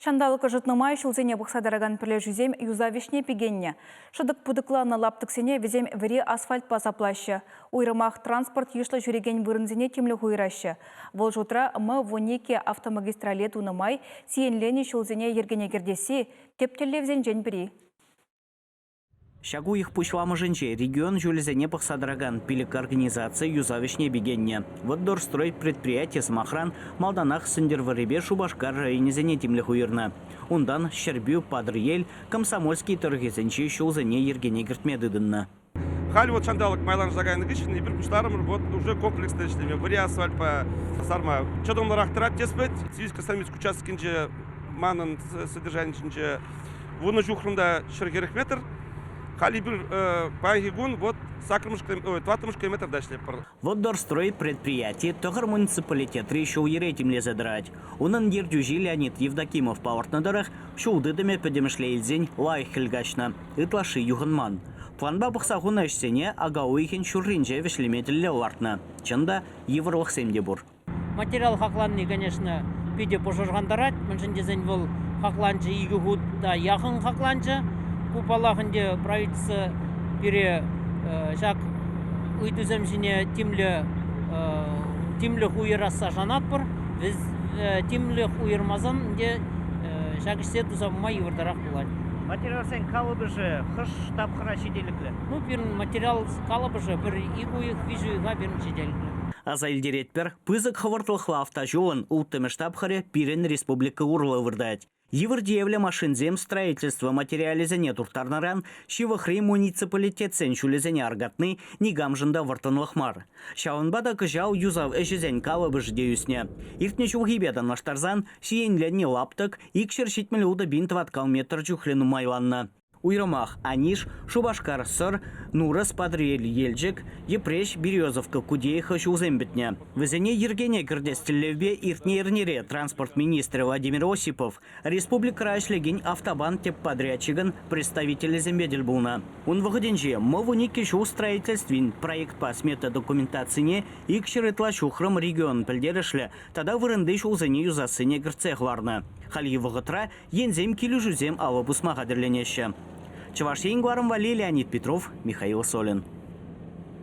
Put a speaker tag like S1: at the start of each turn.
S1: Ҫанталӑк ӑшӑтнӑ май ҫулсене пӑхса тӑракан пӗрлешӳсем юсав ӗҫне пикеннӗ. Шӑтӑк-путӑкланнӑ лаптӑксене вӗсем вӗри асфальтпа саплаҫҫӗ. Уйрӑмах транспорт йышлӑ ҫӳрекен вырӑнсене тимлӗх уйӑраҫҫӗ. Вӑл шутра М-12 автомагистрале тунӑ май сиенленӗ ҫулсене йӗркене кӗртесси тӗп тӗллевсенчен пӗри.
S2: Ҫак уйӑх пуҫламӑшӗнче регион ҫулӗсене пӑхса тӑракан пилӗк организаци юсав ӗҫне пикеннӗ. Воддорстрой предприяти, сӑмахран, малтанах Сӗнтӗрвӑррипе Шупашкар районӗсене тимлӗх уйӑрнӑ. Унтан Ҫӗрпӳ, Патӑрьел, Комсомольски тӑрӑхӗсенчи ҫулсене йӗркене кӗртме тытӑннӑ.
S3: Халь вот ҫанталӑк майланса кайнӑ хыҫҫӑн эпир пуҫларӑмӑр вот уже комплекслӑ ӗҫлеме, вӗри асфальтпа сарма. Чӑтӑмлӑрах тӑрать теспет. Цивильск-Красноармейск участокӗнче манӑн содержанийӗнче 10 ҫухрӑмта 140 метр. Халь эпир паянхи кун вот саккӑрмӗш, тӑваттӑмӗш километрта ӗҫлетпӗр.
S2: Воддорстрой предприяти тӑхӑр муниципалитетри ҫул-йӗре тимлесе тӑрать. Унӑн ертӳҫи Леонид Евдокимов палӑртнӑ тӑрӑх, ҫул тытӑмӗ пӗтӗмӗшле илсен лайӑх хӗл каҫнӑ, ытлашши юхӑнман. Планпа пӑхса хунӑ ӗҫсене ака уйӑхӗн ҫурринче вӗҫлеме тӗллев лартнӑ. Чӑн та, йывӑрлӑхсем те пур.
S4: Материал хакланни, конечно, питӗ пӑшӑрхантарать, мӗншӗн тесен вӑл хакланчӗ икӗ хут та яхӑн хакланчӗ. Ку, паллах, ӗнтӗ правительство пире ҫак ыйтусем ҫине тимлӗ тимлӗх уйӑрасса шанатпӑр. Тимлӗх уйӑрмасан ӗнтӗ ҫак ӗҫсе туса пыма йывӑртарах пулать.
S2: Материалсен калӑпӑшӗ хӑш тапхӑра ҫителӗклӗ?
S4: Ну, пирӗн материал калӑпӑшӗ пӗр ик уйӑх, виҫ уйӑха пирӗн ҫителӗклӗ.
S2: Аса илтеретпӗр, пысӑк хӑвӑртлӑхлӑ автоҫулӑн улттӑмӗш тапхӑрӗ пирӗн республика урлӑ выртать. Йывӑр тиевлӗ машинсем строительство материалӗсене турттарнӑран ҫывӑхри муниципалитетсен ҫулӗсене аркатни никамшӑн та вӑрттӑнлӑх мар. Ҫавӑнпа та кӑҫал юсав ӗҫӗсен калӑпӑшӗ те ӳснӗ. Иртнӗ ҫулхипе танлаштарсан сиенленнӗ лаптӑк 276 пин тӑваткал метр чухлӗ нумайланнӑ. Уйрӑмах Аниш, Шупашкар, Сӑр, Нурӑс, Патӑрьел, Елчӗк, Йӗпреҫ, Березовка, Кудеиха ҫулсем пӗтнӗ. Вӗсене йӗркене кӗртес тӗллевпе иртнӗ эрнере транспорт министрӗ Владимир Осипов республикӑра ӗҫлекен автобан тӗп подрядчикӑн представителӗсемпе тӗл пулнӑ. Ун вӑхӑтӗнче МО-12 ҫул строительствин проектпа смета документацине 200 ытла ҫухрӑм регион пӗлтерӗшлӗ тата вырӑнти ҫулсене юсассине кӗртсе хӑварнӑ. Хальхи вӑхӑтра енсем килӗшӳсем алӑ пусма хатӗрленеҫҫӗ. Чӑваш Ен кӑларӑм валли Леонид Петров, Михаил Солин.